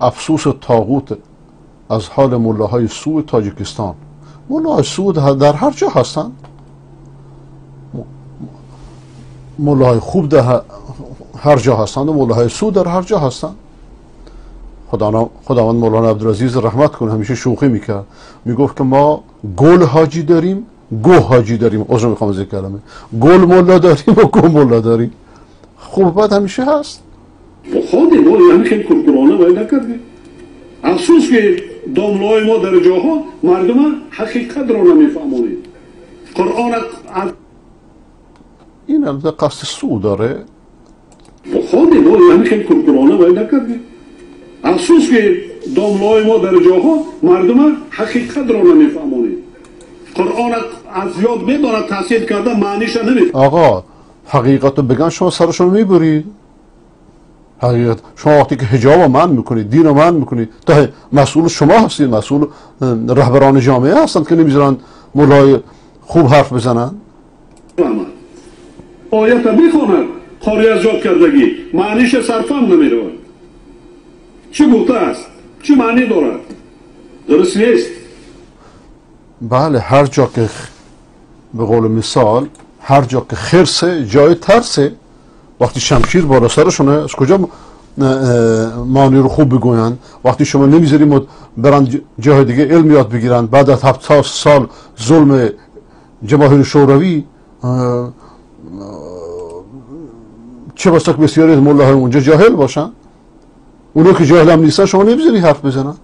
افسوس طاغوت از حال ملاهای سوء تاجیکستان. ملاهای سوء در هر جا هستند، ملاهای خوب در هر جا هستند و ملاهای سوء در هر جا هستند. خداوند مولانا عبدالعزیز رحمت کنه، همیشه شوخی میکرد، میگفت که ما گل حاجی داریم، گو حاجی داریم. عذر میخوام از این کلمه، گل ملا داریم و گو ملا داریم. خوب بد همیشه هست. خودی ما یعنی خیلی کورکورانه باید نکردیم. افسوس که داملای ما در جاها مردم حقیقت را نمیفهمانید. قرآن این البته قصد سو داره. خودی ما یعنی خیلی کورکورانه باید نکردیم. افسوس که داملای ما در جاها مردم حقیقت را نمیفهمانید. قرآن از یاد میدارد، تحصیل کرده، معنیش نمیفهمید. آقا حقیقت رو بگن شما سرشون میبرید. حقیقت شما وقتی که حجاب رو منع میکنید، دین رو منع میکنید، تا مسئول شما هستید، مسئول رهبران جامعه هستند که نمیذارن مولای خوب حرف بزنن. آیت میخواند خاری از یاد کردگی، معنیش صرفا نمیرود. چه گفته است؟ چه معنی دارد؟ درست نیست. بله، هر جا که به قول مثال هر جا که خرسه جای ترسه. وقتی شمشیر بالا سرشونه از کجا معنی رو خوب بگوین؟ وقتی شما نمیذاریم برن جای دیگه علم یاد بگیرن، بعد از 70 سال ظلم جماهیر شوروی، چه بسا که بسیاری از ملاهای اونجا جاهل باشن. اونا که جاهل هم نیستن شما نمیذاری حرف بزنن.